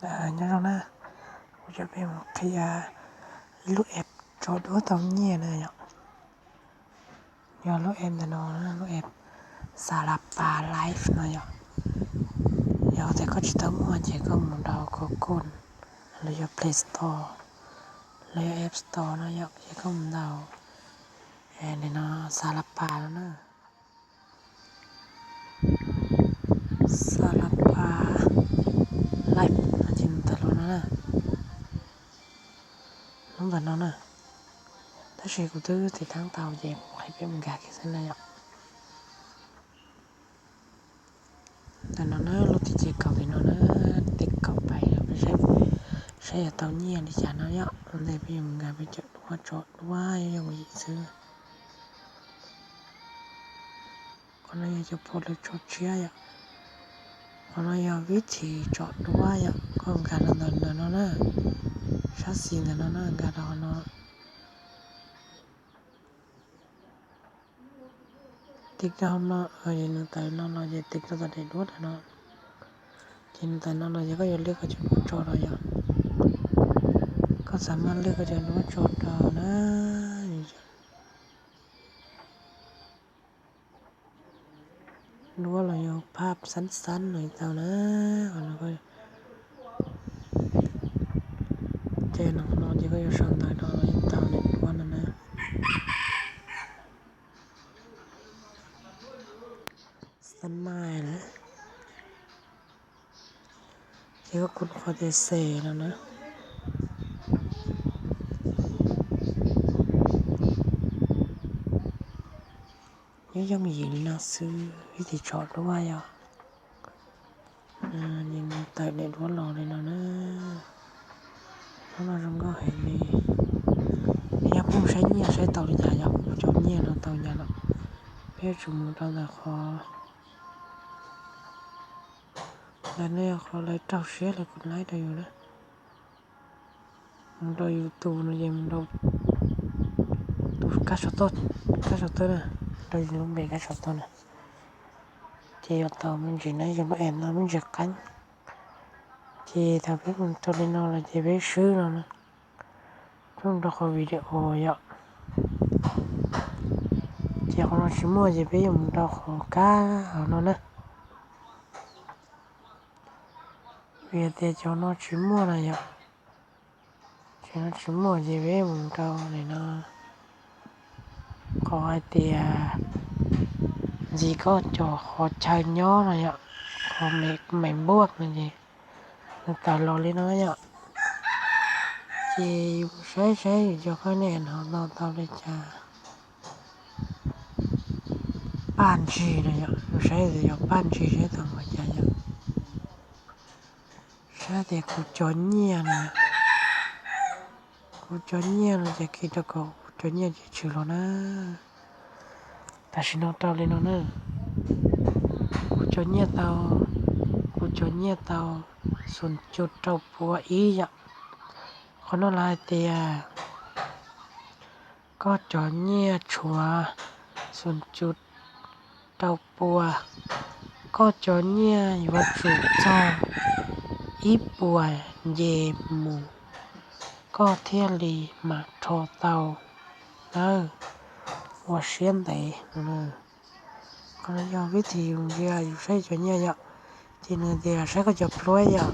Nyob zoo na, kuv coj peb mus qhia ib lub app tso duab tau nyiaj na yom. Yog lub app ntawm no, lub app Xalapa Live no yom. Yog tias koj tsis tau muaj ces koj mus rau Google los yog Play Store los yog App Store no yom, ces koj mus ntaus nim no Xalapa no na. Xalapa Live no ces mus tawm los no na. Lub ntawm no na, tab sis kuv twb tiv thab tau ces kuv qhia peb mus nkag kiag xwb na yom. Ntawm no na, lub tim ces kaum tim no na, tim kaum pais no peb saib, saib yog tau nyiaj li cas no yom. Ua ntej peb yuav mus nkag peb cov duab tso duab yooj yim xwb. Qhov no yog cov phau lwm tso tshiab yom. Qhov no yog vib thim tso duab yom, koj nkag rau ntawm ntawm no na, sab xis ntawm no na, nkag rau qhov no. Tiv rau no, nws tawm no los ces tiv rau tom daim duab ntawm no. Ces nws tawm no los ces koj yuav lwj koj cov duab tso rau yom. Koj xav maj lwj koj cov duab tso rau na. Duab los yog phaj xab xab no tau na. Ces no no ces koj yuav sau ntawv rau los yeej tau daim duab no na. Xab mai na. Ces koj kun qhov tias xes no na. Nyob yooj yim li no xwb, ib tib tso duab yom. Tawm daim duab los li no na. Duab no zoo nkauj heev li. Yog pheej saib nyiaj saib tau li cas yog kuv cov nyiaj no tau li cas los peb yuav tsum mus rau ntawm qhov, ntawm no yog qhov lawv raug siab lawv kuj laib rau yus na. Mus rau yus tus no ces mus rau tus kab sau tawb, kab sau tawb na, rau yus lub npe kab sau tawb na. Ces yuav tau me ntsis na, yus lub app no me ntsis qeeb. Ces thaum peb mus rau li no los ces peb swb no na, peb mus rau qhov video yom. Ces qhov no tsis muaj ces peb yuav mus rau qhov kab hauv no na. Vim tias cov no tsis muaj na yom. Ces no tsis muaj ces peb mus rau nim no qhov hais tias ntxiv koj cov qhov chaw nyob no yom, qhov me npuaj no ces nws tawm los li no yom. Ces yus saib saib yus cov qab nia no tau tau li cas. Paj ntsis no yom, yus saib yus cov paj ntsis saib tau npaum cas yom. Saib tias kuv cov nyiaj no, kuv cov nyiaj no ces khi rau kom kuv cov nyiaj ces tshwm los na. Tam sim no rau li no na, kuv cov nyiaj tau, kuv cov nyiaj tau xoom cuj rau pua ib yom. Qhov no lawv hais tias koj cov nyiaj tshuav xoom cuj rau pua, koj cov nyiaj yuav tsum txog ib puas nce mus koj thiaj li mam rho tau nawb. Ua siab ntev. Qhov no yog vib thim yus ntsia yus saib cov nyiaj yom. Ces nws tias saib koj cov plhuaib yom.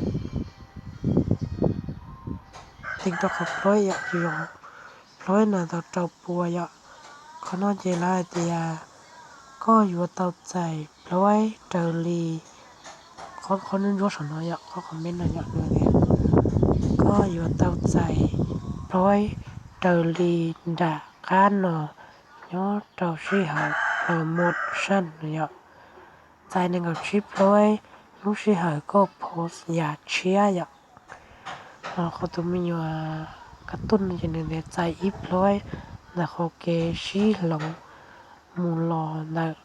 Tig rau qhov plhuaib yom, yus plhuaib na tau rau pua yom. Qhov no ces lawv hais tias koj yuav tau txais plhuaib raws li, qhov ntsuab saum no yom, qhov comment no yom, nws tias koj yuav tau txais plhuaib raws li nram qab no nyob rau sij hawm promotion no yom. Txais nees nkaum tsib plhuaib lub sij hawm koj post yam tshiab yom. Qhov tus me nyuam kab tuj no ces nws tias txais ib plhuaib ntawm qhov kev sib hloov mus los ntawm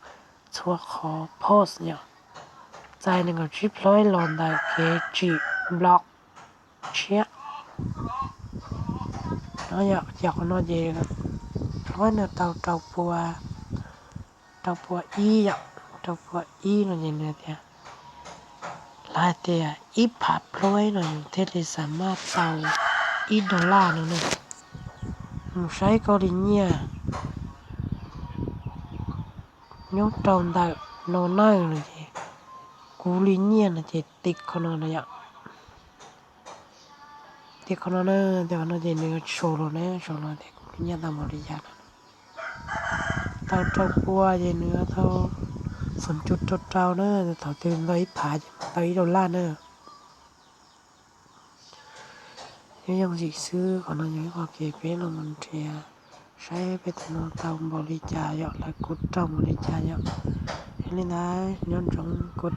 txhua qhov post yom. Txais nees nkaum tsib plhuaib los ntawm kev tsim block tshiab. No yom, ces qhov no ces plhuaib no tau rau pua, rau pua ib yom, rau pua ib no ces nws tias hais tias ib phav plaub no yus thiaj li xam maj tau ib dollar no na. Mus saib koj li nyiaj nyob rau ntawm no na no ces, kuv li nyiaj no ces tim qhov no na yom. Tim qhov no na, tim qhov no ces nws sau los na, sau los tias kuv li nyiaj tau npaum li cas na. Tau rau pua ces nws tau xoom cuj rau rau na, thaum twg ntau ib phav ces tau ib dollar na. Nyob yooj yim xwb, qhov no yog ib qho kev peb los mus nrhiav saib peb tus no tau npaum li cas yom, lawv kuv raug npaum li cas yom. Yog li ntawd nyob ntsoov kuv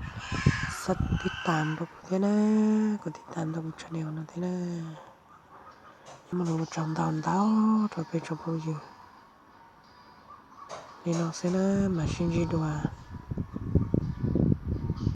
sab tib tas rau kuv thiab na, kuv tib tas rau kuv channel no thiab na. Nyob mus lus tsaug ntau ntau rau peb tsoom phooj ywg. Li no xwb na, mam sib ntsib dua.